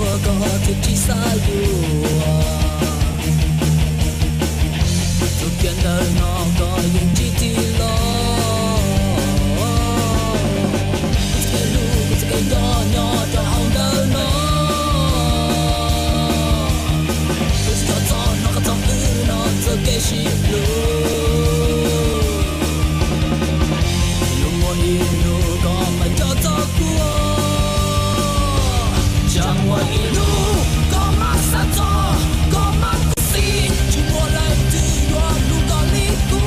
Koj twb tsis xav yuav, tus kiag ntawm no koj yeej tsis tig los. Kuv txoj kev hlub, kuv txoj kev nco nyob rau hauv ntawm no. Kuv tsis txhob txog no, koj txhob wb no txoj kev sib hlub. Yuav muaj ib hnub koj mam nco txog kuv. Tsam muaj ib hnub koj mam xav txog, koj mam khuv xim. Tsis muaj leej twg yuav hlub koj li kuv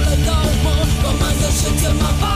lawm. Tau hmo koj mam nkag siab thiab mam pab